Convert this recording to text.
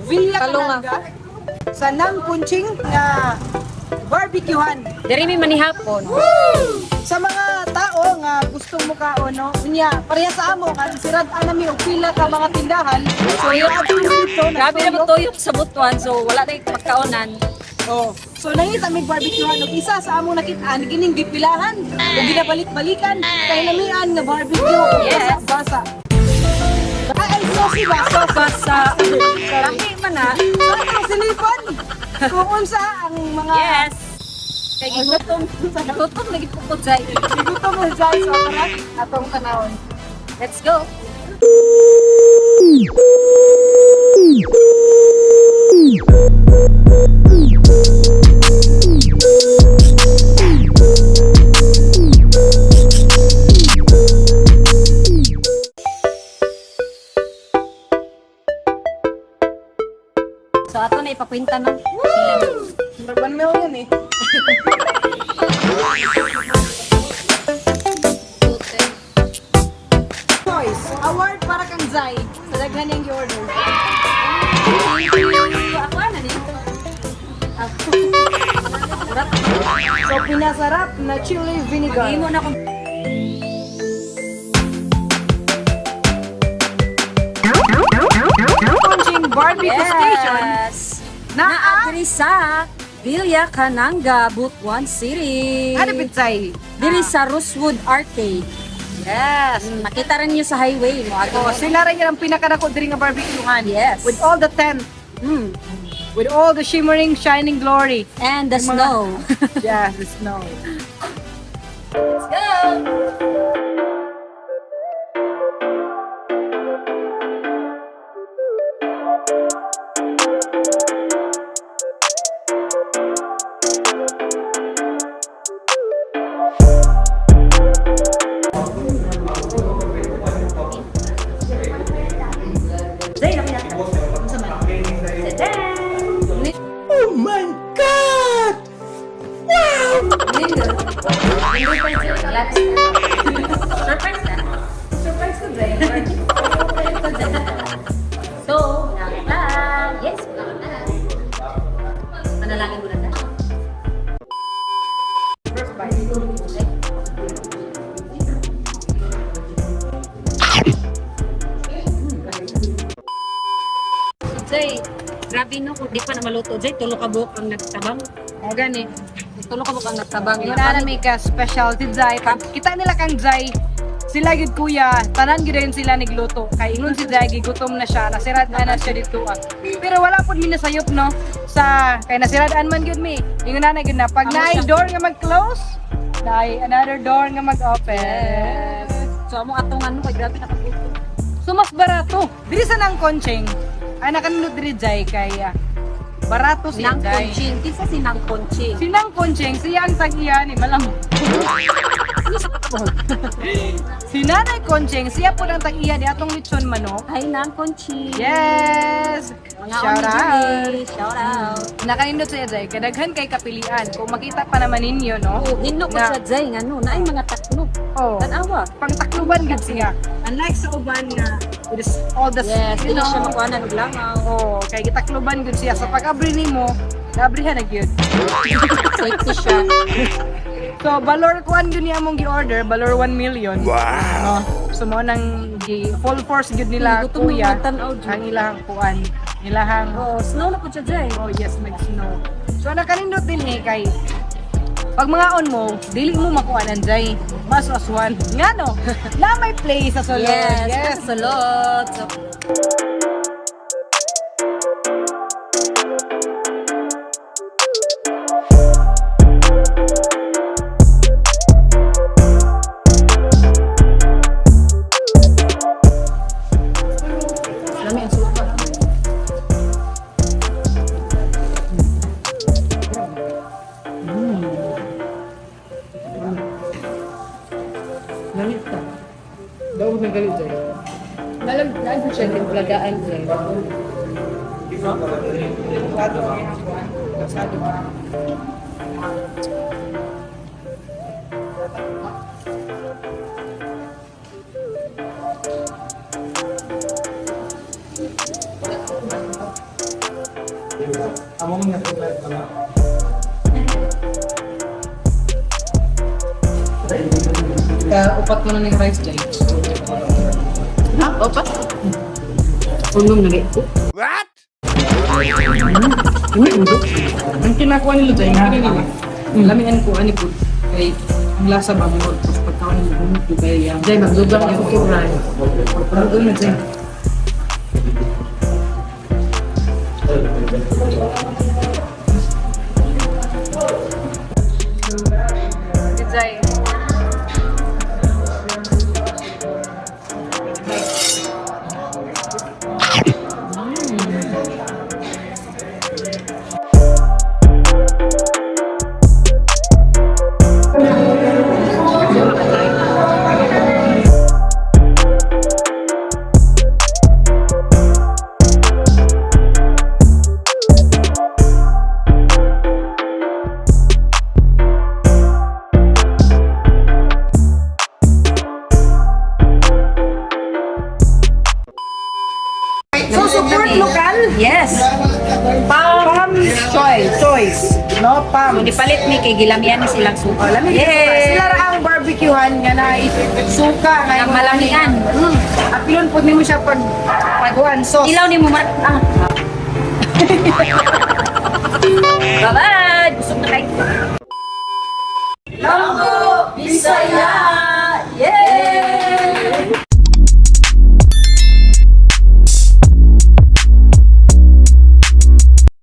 Villa Kalunga. Kananga sa Nang Kunching nga barbecuehan. Diri mi manihapon. Sa mga tao nga gustong mukaon, no? Unya, pareha sa amo kan sirad anami og pila ka mga tindahan. So yabi mo dito. Grabe na nagtuyok. tuyok sa Butuan, so wala na yung pagkaonan. Oh. So nangita mig barbecuehan og isa sa among nakit-an kining gipilahan ug ginabalik-balikan kay lamian nga barbecue ug basa. Ay, ay, saucy ba? Saucy. Basa. Lahi man na. So atong silipon kung unsa ang mga Yes. Kay gigutom, gutom lagi po ko Jai. gigutom na dyan. So tara, atong tanawon. Let's go. So ato na ipakwenta no. Murag 1 million eh. Choice. Award para kang Zai sa daghan niyang gi-order. Ako ana ni. So pinasarap na chili vinegar. Imo na kung Conching Barbecue Station Yes. na Na diri sa Villa Kananga, Butuan City. ano Zai? Diri sa Rosewood Arcade. Yes. Makita rin niyo sa highway mo. Oh, sila rin ang pinakanako diri nga barbecuehan. Yes. With all the tent, with all the shimmering, shining glory. And the Yung mga- snow. Yes, the snow. Let's go! Zay, laki natin. Unsa man? Tadaan! Oh my God! Lindo. Surprise na. Surprise ko, Zai. So, na. Yes, na. Manalangin muna tayo. First bite. So, Jay, grabe no, kung di pa na maluto, Jay, tulo ka buok ang nagtabang. O gani. Tulo ka buok ang nagtabang. Yun na may ka specialty Zai. Pag kita nila kang Zai, sila gyud kuya, tanan gyud rin sila nigluto. Kay ingon si Zai gigutom na siya, nasirad na siya dito. Ah. Pero wala pud mi nasayop no sa kay nasirad-an man gyud mi. Ingon na gyud na pag Amo naay siya. door nga mag-close, naay another door nga mag-open. So, amo atong ano, kay grabe nakabuto. So mas barato. Diri sa nang koncheng. Ay nakanindot diri Zai kay barato si Nang Zai. Conching. Kinsa si Nang Conching? Si Nang Koncheng, siya ang tag-iya ni Malam. Si Nanay Koncheng, siya po ang tag-iya ni atong lechon manok. Ay, Nang Conching. Yes! Mga Shout out! out. Shout out. Nakanindot siya Jay, kadaghan kay kapilian. Kung makita pa naman ninyo, no? Oh, hinlo ko Na- siya, Jay, nga no, naay mga takno. Oh, Tanawa. pangtakluban gud siya. Unlike sa uban nga, it is all the Yes, you dili know, siya makuha na og langaw. Oh, kay gitakluban gud siya. Sa pag-abri nimo, naabrihan na gyud. Safety siya. So, balor kuan gyud niya among gi-order, balor 1 million. Wow! No? So mo nang gi full force gyud nila Gutom na kuya magtan-aw jud. ang ilahang kuan, ilahang Oh, snow na po siya, Jay. Oh yes, nag-snow. So nakanindot din eh kay pag mga on mo, dili mo makuha ng jay. Mas aswan. Nga no, na may play sa sulod. Yes, yes. Sa sulod. So, Lami ang suka. Langit ka. Daw ng galit jay. Alam, naan siya timplagaan siya. Ka upat mo na ng rice, Jay. Ha? Opa? Unom na rin. What? Ang kinakuha nila, Jay, ang nila. Lamian ko, ani po. Kay, ang lasa ba mo, tapos pagkaon nila, bumot, kay, Jay, magdudang ako ko, rice. Pagkaon na, Jay. Jay. So, support local? Yes. Pam's Choice. Choice. No, Pam's. Nipalit ni kay gilamian ni silang suka. Oh, lami Yes. Sila ra ang barbecuehan nga na suka nga Nga malamian. Apilon pud nimo siya pag pagkuan sauce. Ilaw ni mo mar ah. Bye-bye. Busog na kayo. Bisaya.